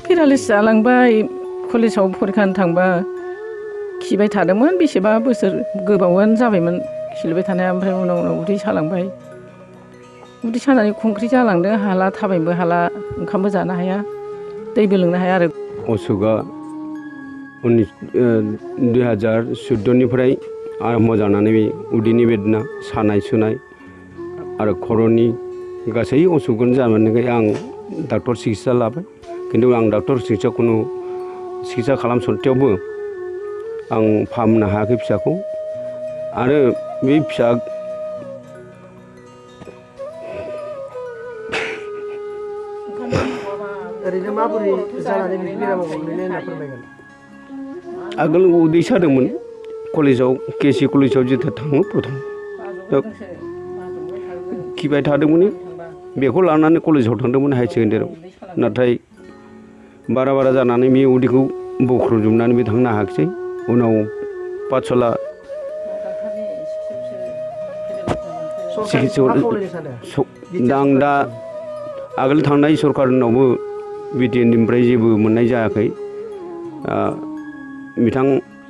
Paralysis जालांबाय कलेजाव फरिखा होनो थांबा खिबाय थादोंमोन बेसेबा बोसोर गोबावानो जाबायमोन खिलुबाय थानाया ओमफ्राय उनाव उदै सालांबाय उदै सानानै खुंख्रि जालांदों हाला थाबायनोबो हाला ओंखामबो जानो हाया दैबो लोंनो हाया आरो असुखआ 2014निफ्राय आरम्भ जानानै बे उदैनि बेदना सानाय सुनाय आरो खर'नि गासै असुखखौनो जानानै आं डक्टर सिकित्सा लाबाय खिन्थु आं डक्टर सिकित्सा खालाम सत्तेयावबो आं फाहामनो हायाखै फिसाखौ आरो बे फिसा ओरैनो माबोरै जानानै बे बेरामाव गोग्लैनाय होनना फोरमायगोन आगोल उदै सादोंमोन कलेजाव केसि कलेजाव जेथा थाङो प्रथम खिबाय थादोंमोन बेखौ लानानै कलेजाव थांदोंमोन हायार सेकेन्डारियाव नाथाय बारा जानानै बे उदैखौ बोख्रबजोबनानै बे थांनो हायाखिसै उनाव पाठशाला आं दा आगोल थांनाय सरकारनावबो बिटिएडनिफ्राय जेबो मोननाय जायाखै बिथां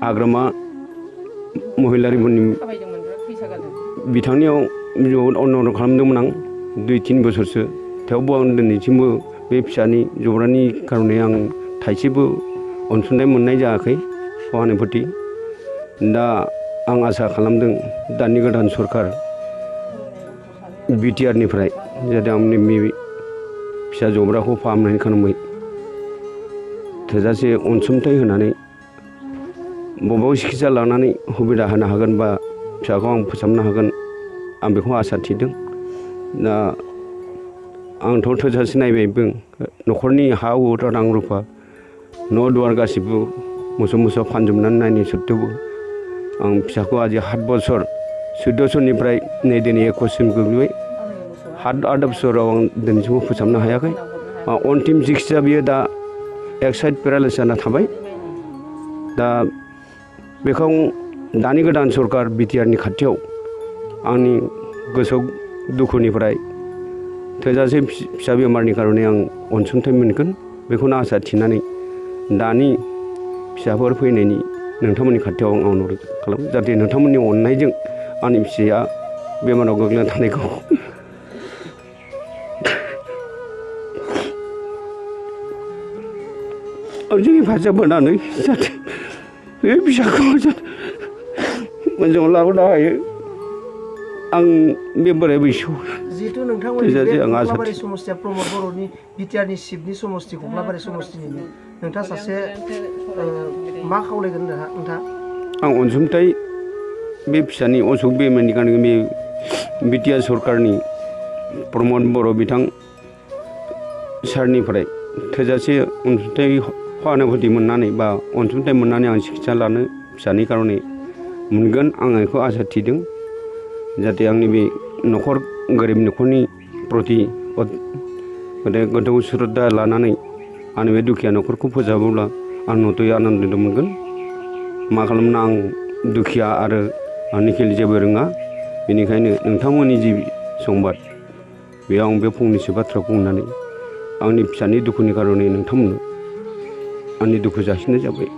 आग्रामा महिलारिफोरनि बिथांनियाव अनुरद खालामदोंमोन आं 2-3 बोसोरसो थेवबो आं दिनैसिमबो बे फिसानि जब्रानि खार'नै आं थाइसेबो अनसुंथाइ मोननाय जायाखै सहानुभुति दा आं आसा खालामदों दानि गोदान सरकार बिटिआरनिफ्राय जाहाथे आंनि बे फिसा जब्राखौ फाहामनायनि खार'नै थोजासे अनसुंथाइ होनानै बबेबा सिकित्सा लानानै सुबिदा होनो हागोन बा फिसाखौ आं फोसाबनो हागोन आं बेखौ आसा थिदों दा आंथ' थोजासे नायबायबो न'खरनि हा हु रां रुफा न' दुवार गासिबो मोसौ फानजोबनानै नायनो सत्तेबो आं फिसाखौ आजि 7 बोसोर 14 नै दिनै 21सिम गोग्लैबाय 7 बोसोराव आं दिनैसिमबो फोसाबनो हायाखै अन्तिम सिकित्सा बियो दा एक साइड पेरालाइसिस जाना थाबाय दा बेखौ दानि गोदान सरकार बिटिआरनि खाथियाव आंनि गोसो दुखुनिफ्राय थोजासे फिसा बेमारनि खार'नै आं अनसुंथाइ मोनगोन बेखौनो आसा थिनानै दानि फिसाफोर फैनायनि नोंथांमोननि खाथियाव आं अनुरद खालामो जाहाथे नोंथांमोननि अननायजों आंनि फिसाया बेमाराव गोग्लैना थानायखौ आंजों हेफाजाब होनानै जाहाथे बे फिसाखौ मोजाङाव लाबोनो हायो आं बे बोराय बैसोआव जिहेतु नोंथांमोननि बे कख्लाबारि समस्तिया प्रमद बर'नि बिटिआरनि सिफनि समस्ति कख्लाबारि समस्तिनिनो नोंथाङा सासे मा खावलायगोन नोंथाङा आं अनसुंथाइ बे फिसानि असुख बेमारनि खार'नै बे बिटिआर सरकारनि प्रमद बर' बिथां सारनिफ्राय थोजासे अनसुंथाइ सहानुभुति मोननानै बा अनसुंथाइ मोननानै आं सिकित्सा लानो फिसानि खार'नै मोनगोन आं बेखौ आसा थिदों जाहाथे आंनि बे न'खर गोरिब न'खरनि प्रति गोथौ श्रद्धा लानानै आंनि बे दुखिया न'खरखौ फोसाबोब्ला आं नतय आनन्द मोनगोन मा खालामनो आं दुखिया आरो आं निखिल जेबो रोङा बेनिखायनो नोंथांमोननि जि संबाद बेयाव आं बे फंनैसो बाथ्राखौ बुंनानै आंनि फिसानि दुखुनि खार'नै नोंथांमोननो आंनि दुखु जासिनाय जाबाय।